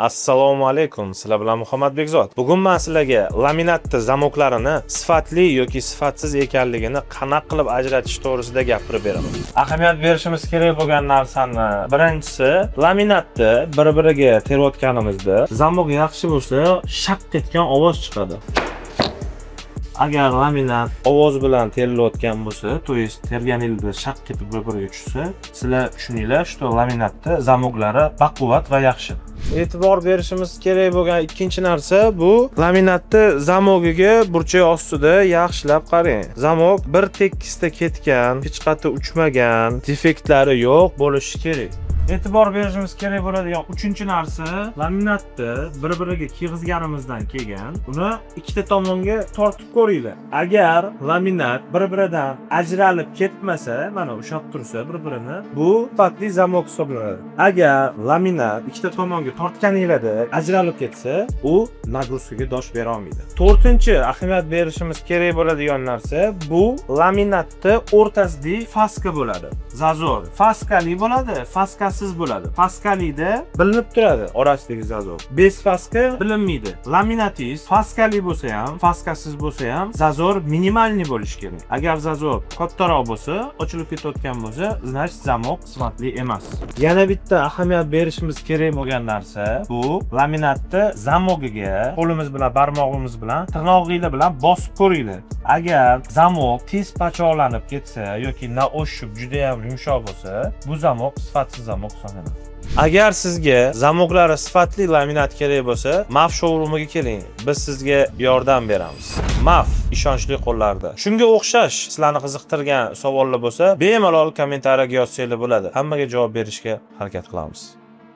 Assalomu alaykum, sizlar bilan Muhammad Bekzod. Bugun men sizlarga laminatni zamoklarini sifatli yoki sifatsiz ekanligini qanaqa qilib ajratish to'g'risida gapirib beraman. Ahamiyat berishimiz kerak bo'lgan narsani birinchisi, laminatni bir-biriga terayotganimizda zamok yaxshi bo'lsa, shaq etgan ovoz chiqadi. Agar laminat ovoz bilan terilayotgan bo'lsa, то есть terganingizda shaq etib bir-biriga tushsa, sizlar tushuninglar, что laminatda zamoklari baquvvat va yaxshi. E'tibor berishimiz kerak bo'lgan ikkinchi narsa, bu laminatni zamogiga burchak ostida yaxshilab qarang. Zamok bir tekisda ketgan, hech qayerda uchmagan, defektlari yo'q bo'lishi kerak. E'tibor berishimiz kerak bo'ladigan uchinchi narsa, laminatni bir-biriga kiygizganimizdan keyin uni ikkita tomonga tortib ko'ringlar. Agar laminat bir-biridan ajralib ketmasa, mana ushlab tursa bir-birini, bu sifatli zamok hisoblanadi. Agar laminat ikkita tomonga tortganinglarda ajralib ketsa, u нагрузка ga dosh bera olmaydi. To'rtinchi ahamiyat berishimiz kerak bo'ladigan narsa, bu laminatni o'rtasidagi фаска bo'ladi. Зазор. Фаска li bo'ladi, фаска siz bo'ladi. Фаска lida bilinib turadi orasidagi зазор. Без фаска bilinmaydi. Laminatingiz фаска li bo'lsa ham, фаска siz bo'lsa ham, зазор минимальный bo'lishi kerak. Agar зазор kattaroq bo'lsa, ochilib ketayotgan bo'lsa, значит, zamok sifatli emas. Yana bitta ahamiyat berishimiz kerak bo'lgan narsa, bu laminatni zamogiga qo'limiz bilan, barmog'imiz bilan, tirnog'inglar bilan bosib ko'ringlar. Agar zamok tez pachoqlanib ketsa yoki на ощупь juda ham yumshoq bo'lsa, bu zamok sifatsiz zamok hisoblanadi. Agar sizga zamoklari sifatli laminat kerak bo'lsa, MAF showroomiga keling. Biz sizga yordam beramiz. MAF ishonchli qo'llarda. Shunga o'xshash sizlarni qiziqtirgan savollar bo'lsa, bemalol kommentariyaga yozsanglar bo'ladi. Hammaga javob berishga harakat qilamiz.